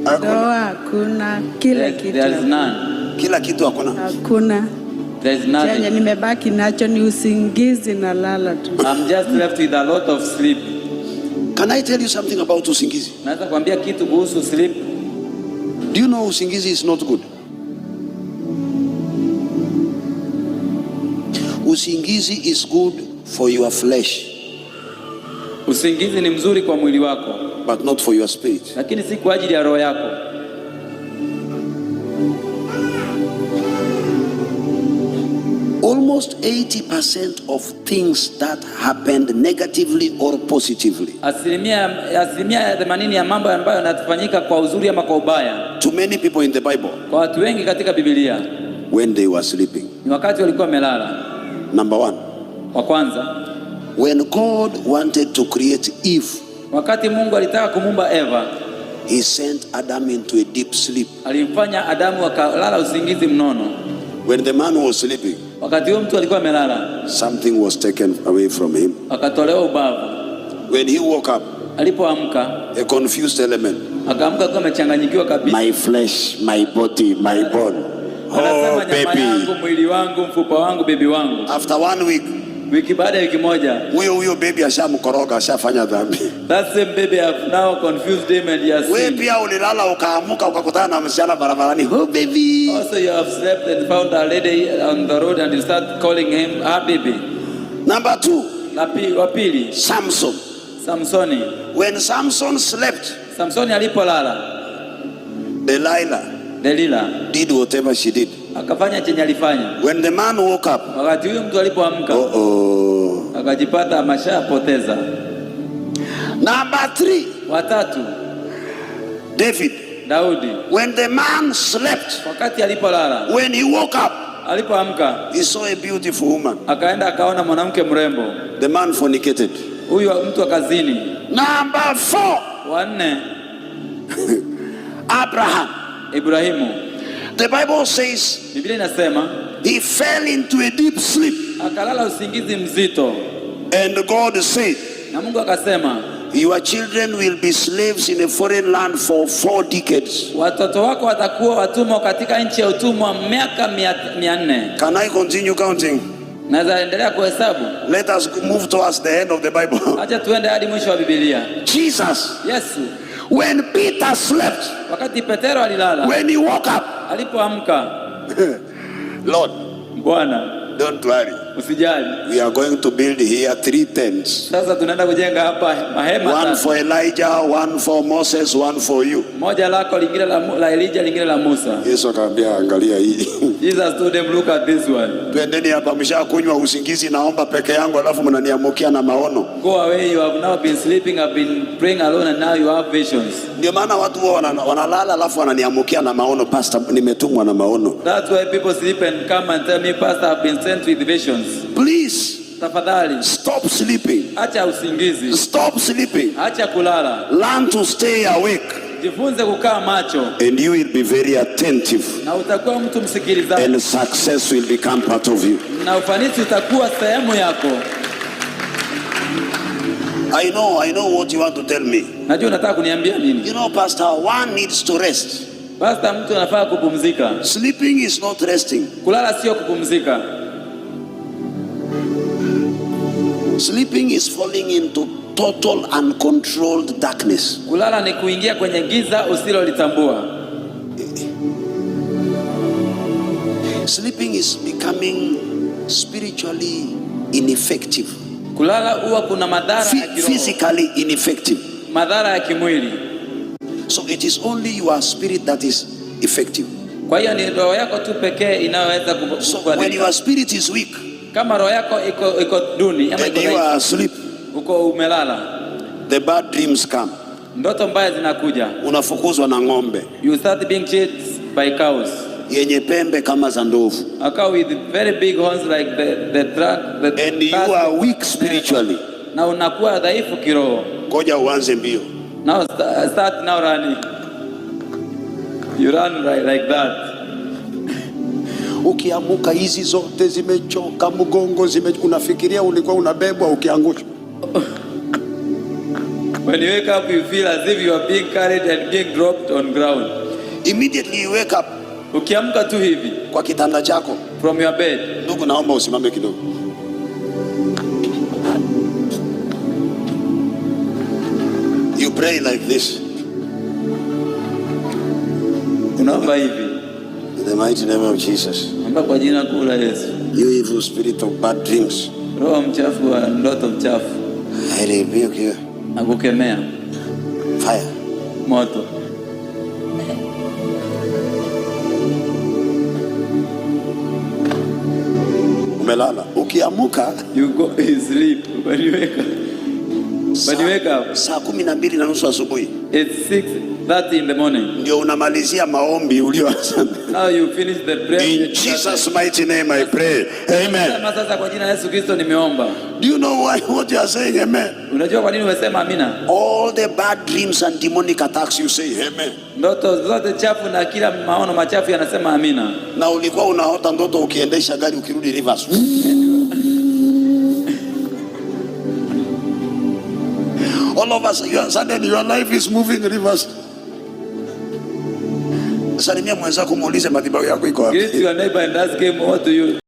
Hakuna. Ndoa hakuna, kila kitu There is hakuna. none. Kila kitu hakuna. Hakuna. There is Chenye nothing. nimebaki nacho ni usingizi na lala tu. I'm just left with a lot of sleep. Can I tell you something about usingizi? Naweza kuambia kitu kuhusu sleep. Do you know usingizi is not good? Usingizi is good for your flesh, Usingizi ni mzuri kwa mwili wako, but not for your spirit. Lakini si kwa ajili ya roho yako. Almost 80% of things that happened negatively or positively Asilimia 80 ya mambo ambayo yanafanyika kwa uzuri ama kwa ubaya to many people in the Bible kwa watu wengi katika Biblia when they were sleeping. Ni wakati walikuwa wamelala. Number one, Wa kwanza, when God wanted to create Eve, wakati Mungu alitaka kumumba Eva, he sent Adam into a deep sleep. Alimfanya Adamu akalala usingizi mnono. When the man was sleeping, Wakati huo mtu alikuwa amelala, something was taken away from him. Akatolewa ubavu. When he woke up, Alipoamka, a confused element. Akaamka akiwa amechanganyikiwa kabisa. My flesh, my body, my bone. Oh, Anasema nyama baby. yangu, mwili wangu, mfupa wangu, baby wangu. After 1 week, Wiki baada ya wiki moja, huyo huyo baby ashamkoroga, ashafanya dhambi. That same baby have now confused him and he has Wewe sinned. pia ulilala ukaamuka ukakutana na msichana barabarani. Oh baby. Also you have slept and found a lady on the road and you start calling him her baby. Number 2, Wa pili, Samson. Samsoni. When Samson slept, Samsoni alipolala, Delilah Delila did whatever she did. Akafanya chenye alifanya. When the man woke up, Wakati huyo mtu alipoamka, uh-oh. Akajipata ameshapoteza. Number 3, Watatu, David. Daudi. When the man slept, Wakati alipolala, when he woke up, alipoamka, he saw a beautiful woman. Akaenda akaona mwanamke mrembo. The man fornicated. Huyu mtu akazini. Number 4, Wanne, Abraham. Ibrahimu. The Bible says Biblia inasema he fell into a deep sleep. Akalala usingizi mzito. And God said, Na Mungu akasema, your children will be slaves in a foreign land for 4 decades. Watoto wako watakuwa watumwa katika nchi ya utumwa miaka 400. Can I continue counting? Naweza endelea kuhesabu. Let us move towards the end of the Bible. Acha tuende hadi mwisho wa Biblia. Jesus, Yesu, when Peter slept, wakati Petero alilala, when he woke up, alipoamka, Lord, Bwana, don't worry. Usijali. We are going to build here 3 tents. Sasa tunaenda kujenga hapa mahema One tatu. for Elijah, one for Moses, one for you. Moja lako, lingine la Elijah, lingine la Musa. Yesu akamwambia angalia hii. Jesus told them, look at this one. Twendeni hapa, mshakunywa usingizi, naomba peke yangu, alafu mnaniamukia na maono. Go away, you have now been sleeping, I've been praying alone and now you have visions. Ndio maana watu huwa wanalala alafu wananiamukia na maono, pastor, nimetumwa na maono. That's why people sleep and come and tell me, pastor, I've been sent with visions. Please Tafadhali, stop sleeping. Acha usingizi. Stop sleeping. Acha kulala. Learn to stay awake. Jifunze kukaa macho. And you will be very attentive. Na utakuwa mtu msikilizaji. And success will become part of you. Na ufanisi utakuwa sehemu yako. I know what you want to tell me. Najua unataka kuniambia nini. You know, Pastor, one needs to rest. Pastor, mtu anafaa kupumzika. Sleeping is not resting. Kulala sio kupumzika. Sleeping is falling into total uncontrolled darkness. Kulala ni kuingia kwenye giza usilolitambua. Sleeping is becoming spiritually ineffective. Kulala huwa kuna madhara ya kiroho. Physically ineffective. Madhara ya kimwili. So it is only your spirit that is effective. Kwa hiyo ni roho yako tu pekee inayoweza So when kuadhirika. your spirit is weak, Kama roho yako iko duni ama and iko you dhaifu, are asleep, uko umelala, the bad dreams come. Ndoto mbaya zinakuja. Unafukuzwa na ng'ombe. You start being chased by cows. Yenye pembe kama za ndovu. A cow with very big horns like the truck, the And you are weak spiritually. Na unakuwa dhaifu kiroho. Ngoja uanze mbio. Now start now running. You run right like that. Ukiamuka hizi zote zimechoka, mgongo unafikiria ulikuwa unabebwa ukiangushwa. When you wake up, you feel as if you are being carried and being dropped on ground. Immediately you wake up Ukiamka tu hivi kwa kitanda chako, from your bed, ndugu, naomba usimame kidogo. You pray like this. Unaomba hivi, In the mighty name of Jesus. Omba kwa jina kuu la Yesu. You evil spirit of bad dreams, Roho mchafu wa ndoto mchafu, I rebuke you. Nakukemea. Fire. Moto. Umelala. Ukiamuka You go, you sleep. When you wake up, when you wake up, saa 12:30 asubuhi it's 6:30 in the morning. Ndio unamalizia maombi ulioanza. Now you finish the prayer. In Jesus' mighty name I pray. Amen. Sema sasa kwa jina la Yesu Kristo nimeomba. Do you know why what you are saying amen? Unajua kwa nini umesema amina? All the bad dreams and demonic attacks, you say amen. Ndoto zote chafu na kila maono machafu yanasema amina. Na ulikuwa unaota ndoto ukiendesha gari ukirudi reverse. All of us, you are suddenly your life is moving reverse. Salimia mwenzako muulize madhabahu yako iko wapi. Greet your neighbor and ask him, what do you